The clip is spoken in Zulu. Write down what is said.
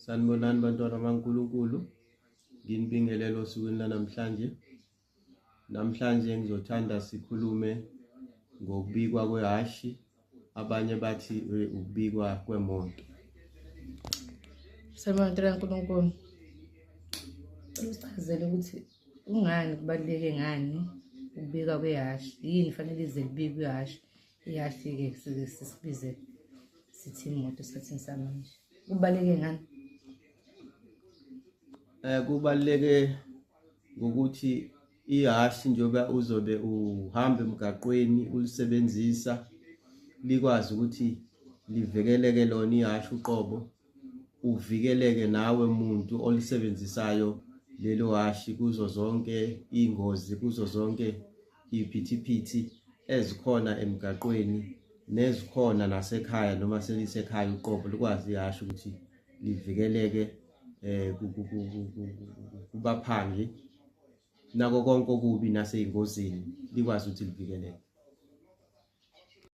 Sanibonani bantwana baNkulunkulu. Nginibingelele osukwini lanamhlanje. Namhlanje ngizothanda sikhulume ngokubikwa kwehhashi, abanye bathi ukubikwa kwemoto. Sanibona bantwana kaNkulunkulu. Cela usichazele ukuthi kungani kubaluleke ngani ukubikwa kwehhashi? Yini fanele ize libikwe ihhashi? Ihhashi-ke sike sisibize sithi imoto esikhathini samanje. Kubaluleke ngani? Kubaluleke ngokuthi ihhashi njengoba uzobe uhamba emgaqweni ulisebenzisa likwazi ukuthi livikeleke lona ihhashi uqobo, uvikeleke nawe muntu olisebenzisayo lelo hhashi kuzo zonke iy'ngozi, kuzo zonke iy'phithiphithi ezikhona emgaqweni nezikhona nasekhaya noma selisekhaya uqobo, likwazi ihhashi ukuthi livikeleke kubaphangi nako konke okubi nasey'ngozini, likwazi ukuthi livikeleke.